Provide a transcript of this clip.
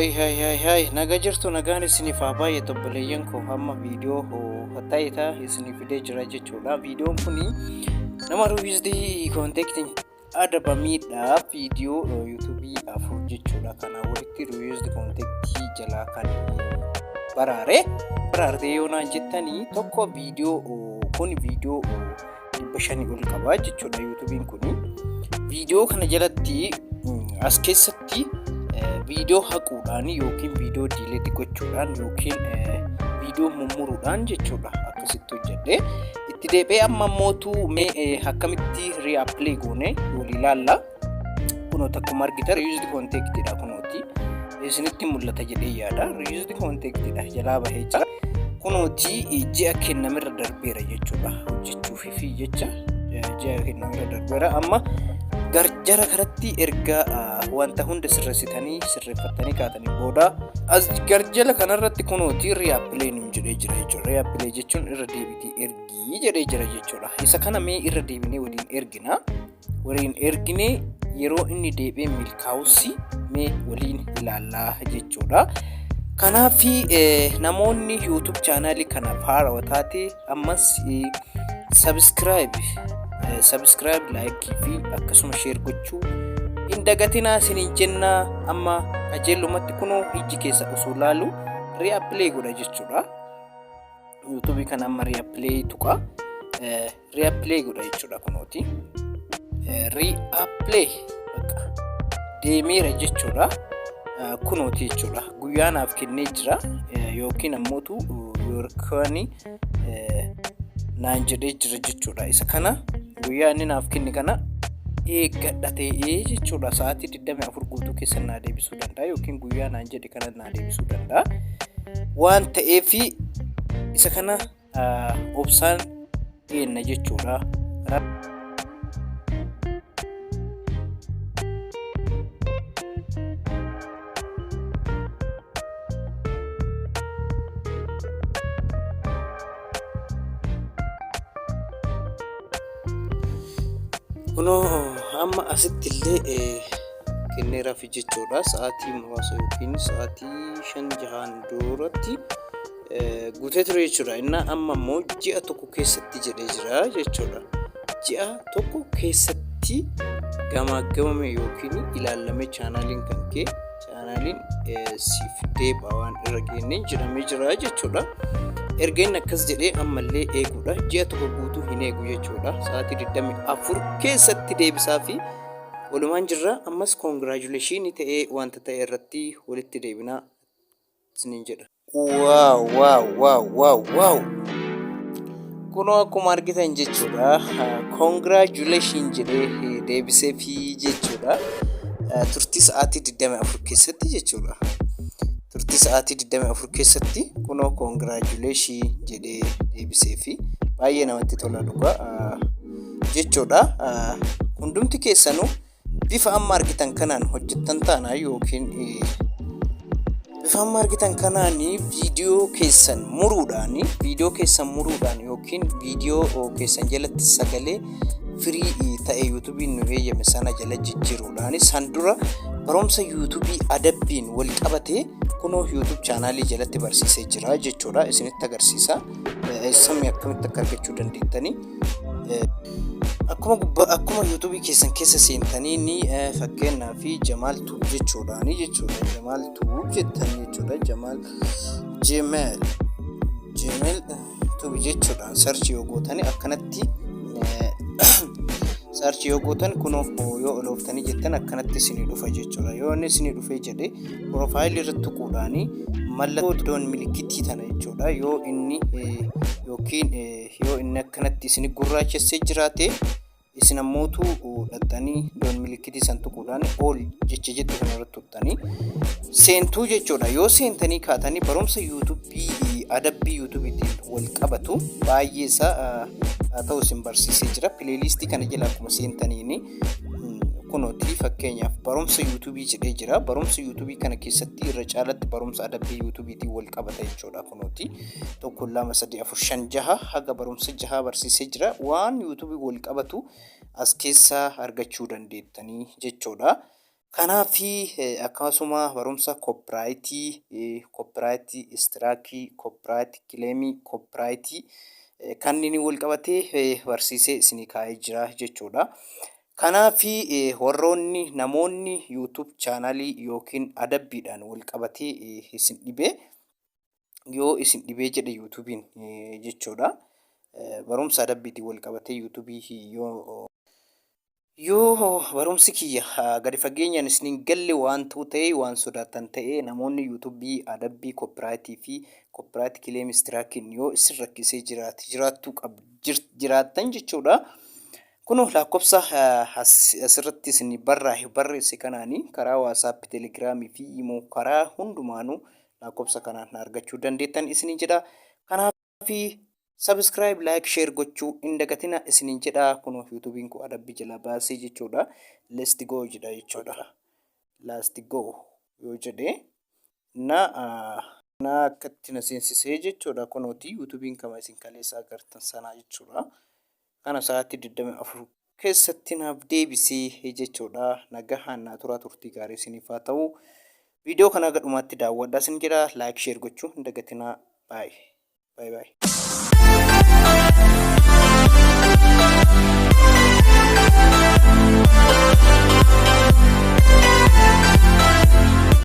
Hai hai hai hai naga jirtu, nagaan isiniif haa baay'atu obboleeyyan koo. Amma viidiyoo ta'eeta isinii fidee jira jechuudha. Viidiyoon kun nama reused contentiin adabamiidha. Viidiyoo YouTubeii afur jechuudha. Kana walitti reused contentii jalaa kan baraare baraarte yoo naan jettanii, tokko viidiyoo kun viidiyoo 500 ol qaba jechuudha YouTubeiin kun. Viidiyoo kana jalatti as keessatti viidiyoo haquudhaan yookiin viidiyoo delete gochuudhaan yookiin viidiyoo mummuruudhaan jechuudha akkasitti hojjedhe. Itti deebi'ee amma mootu mee akkamitti re-apply goone walii ilaalla. Kunooti akkuma argitan reused contentidha kunooti. Isinitti mul'ata jedhee yaada. Reused contentidha, jalaa bahee jira. Kunooti ji'a kennamirra darbeera jechuudha. Hojjechuufi fi jecha ji'a kennamirra darbeera. Amma garjara kanatti erga wanta hunda sirreessitanii sirreeffattanii kaatanii booda as garjala kanarratti kunooti re-apply nuun jedhee jira jechuudha. Re-apply jechuun irra deebitii ergii jedhee jira jechuudha. Isa kana mee irra deebinee waliin ergina. Waliin erginee yeroo inni deebi'ee milkaa'usi mee waliin ilaallaa jechuudha. Kanaaf namoonni YouTube channelii kanaaf haarawaa taate ammas subscribe, likeii fi akkasuma share gochuu hin dagatinaa isiniin jennaa. Amma qajeelumatti kunoo ijji keessa osoo laalu re-apply godha jechuudha. YouTubeii kana amma re-apply tuqa. Re-apply godha jechuudha kunooti. Re-apply deemeera jechuudha. Kunooti jechuudha. Guyyaa naaf kennee jira yookiin ammootu yookaan naan jedhee jira jechuudha. Isa kana guyyaa inni naaf kenne kana eeggadha ta'ee jechuudha. Sa'aatii 24 guutuu keessa naa deebisuu danda'a yookiin guyyaa naan jedhe kana naa deebisuu danda'a. Waan ta'eef isa kana obsaan eenna jechuudha. Kunoo amma asitti illee kenneeraaf jechuudha. Sa'aatii muraasa yookiin sa'aatii 5-6n duratti guutee ture jechuudha. Inni amma immoo ji'a tokko keessatti jedhee jira jechuudha. Ji'a tokko keessatti gamaagamame yookiin ilaalame channeliin kan kee channeliin siif deebi'a waan irra geennee jedhamee jira jechuudha. Erga inni akkas jedhee ammallee eeguudha. Ji'a tokko guutuu hin eegu jechuudha. Sa'aatii 24 keessatti deebisaa fi walumaan jirra. Ammas congratulationii ta'ee wanta ta'e irratti walitti deebinaa isiniin jedha. Wow! Kunoo akkuma argitan jechuudha. Congratulation jedhee deebisee fi jechuudha. Turtii sa'aatii 24 keessatti jechuudha. Turtii sa'aatii 24 keessatti kunoo congratulation jedhee deebisee fi baay'ee namatti tola dhugaa jechuudha. Hundumti keessanuu bifa amma argitan kanaan hojjettan taana yookiin bifa amma argitan kanaan viidiyoo keessan muruudhaan yookiin viidiyoo keessan jalatti sagalee free ta'e YouTubeiin nu eeyyame sana jala jijjiiruudhaan, san dura barumsa YouTubeii adabbiin wal qabate kunoo YouTube channelii jalatti barsiisee jira jechuudha. Isinitti agarsiisa samii akkamitti akka argachuu dandeettanii. Akkuma gubbaa akkuma YouTubeii keessan keessa seentanii ni fakkeenyaa fi Jamaal Tube jechuudhaani jechuudha. Jamaal Tube jettanii jechuudha. Jamaal Gmail Tube jechuudhaan search yoo gootani, akkanatti search yoo gootan, kunoo yoo olooftanii jettan akkanatti isinii dhufa jechuudha. Yoo inni isinii dhufee jedhe profileii irratti tuquudhaani mallattoo iddoon milikitii tana jechuudha. Yoo inni yookiin yoo inni akkanatti isin gurraachessee jiraate, isin ammootu dhaxxanii iddoon milikitii san tuquudhaan ol jecha jettu kana irratti tuqxanii seentuu jechuudha. Yoo seentanii kaatanii barumsa YouTubeii adabbii YouTubeiitiin wal qabatu baay'ee isaa haa ta'u isin barsiisee jira. Playlistii kana jala akkuma seentaniini kunooti fakkeenyaaf barumsa YouTubeii jedhee jira. Barumsa YouTubeii kana keessatti irra caalatti barumsa adabbii YouTubeiitiin wal qabata jechuudha kunooti. Tokko, lama, sadii, afur, shan, jaha, haga barumsa jaha barsiisee jira. Waan YouTubeii wal qabatu as keessaa argachuu dandeettanii jechuudha. Kanaaf akkasuma barumsa copyright, copyright strike, copyright claim, copyright kanneen wal qabatee barsiisee isinii kaa'ee jira jechuudha. Kanaaf warroonni namoonni YouTube channel yookiin adabbiidhaan wal qabatee isin dhibee, yoo isin dhibee jedhe YouTubeiin jechuudha. Barumsa adabbiitiin wal qabatee YouTube yoo barumsi kiyya gadi fageenyaan isiniin galle waan ta'e, waan sodaatan ta'e, namoonni YouTube adabbii copyright fi copyright claim strikeiin yoo isin rakkisee jiraate, jiraattuu jiraattan jechuudha. Kun lakkoofsa asirratti isin barraa'e barreesse kanaanii karaa WhatsApp, Telegram fi Imo karaa hundumaanuu lakkoofsa kanaan argachuu dandeettan isiniin jedha. Kanaaf subscribe, like, share gochuu hin dagatina isiniin jedha. Kun YouTubeiin kun adabbii jala baasee jechuudha. Let's go jedha jechuudha. Let's go yoo jedhe na akkatti na seensisee jechuudha. Kunooti YouTubeiin kama isin kaleessa agartan sanaa jechuudha. Kana sa'aatii 24 keessatti naaf deebisee jechuudha. Nagahaan naa turaa, turtii gaarii isiniif haa ta'u. Viidiyoo kana haga dhumaatti daawwadhaa isin jedha. Like, share gochuu hin dagatinaa. Baay'ee. Bye bye.